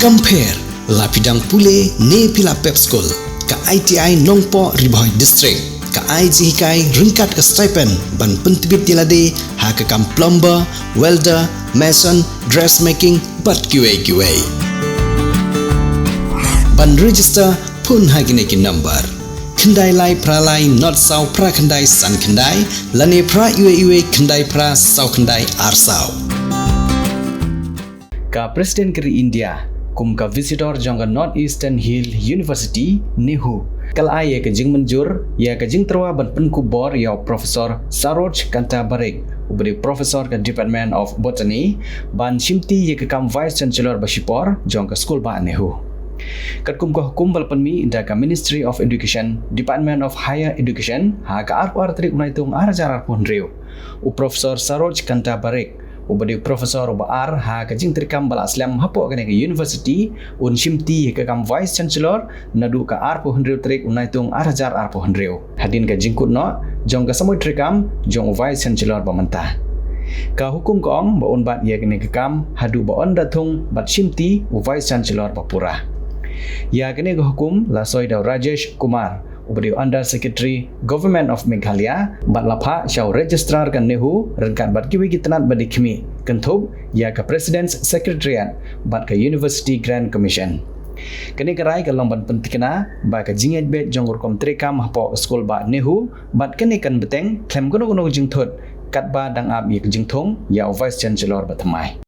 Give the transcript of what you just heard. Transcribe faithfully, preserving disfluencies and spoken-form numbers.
Kam pher, la phi dang pule ne phi la pep skul, ka I T I Nongpoh Ri Bhoi District ka ai jinghikai ryngkat ka stipend ban pyntbit ïa lade ha ka kam plumber, welder, mason, dressmaking bad kiwei kiwei. Ban register, phone ha kine ki number: khyndai lai phra lai nod saw phra khyndai san khyndai lane phra iwei iwei khyndai phra saw khyndai ar saw. Ka President ka ri India kum ka visitor jong ka North Eastern Hill University, NEHU, ka la ai ïa ka jingmynjur ïa ka jingtyrwa ban pynkup bor ïa u Professor Saroj Kanta Barik, uba dei u Professor ka Department of Botany, ban shimti ïa ka kam Vice Chancellor ba shipor jong ka skul bah NEHU. Katkum ka hukum ba la pynmih da ka Ministry of Education, Department of Higher Education, ha ka arphew ar tarik u Naitung ar hajar arphew hynriew, u Professor Saroj Kanta Barik, uba dei u professor uba ar ha ka jingtreikam ba la slem hapoh kane ka university, un shimti ïa ka kam Vice Chancellor naduh ka arphew hynriew tarik u Naitung ar hajar arphew hynriew, hadien ka jingkut noh jong ka samoi treikam jong u Vice Chancellor ba mynta. Ka hukum ka ong ba un bat ïa kane ka kam haduh ba un da thung bad shimti u Vice Chancellor ba pura. Ïa kane ka hukum la soi da u Rajesh Kumar, uba dei u Under Secretary, Government of Meghalaya, bad la phah sha u Registrar ka NEHU ryngkat bad kiwei ki tnat ba dei khmih, kynthup ïa ka President's Secretariat bad ka University Grant Commission. Kane ka rai ka long ban pyntikna ba ka jingïaid beit jong ka rukom treikam hapoh ka skul bah NEHU bad kane kan bteng khlem kano kano ka jingthut, katba dang ap ïa ka jingthung ïa u Vice Chancellor ba thymmai.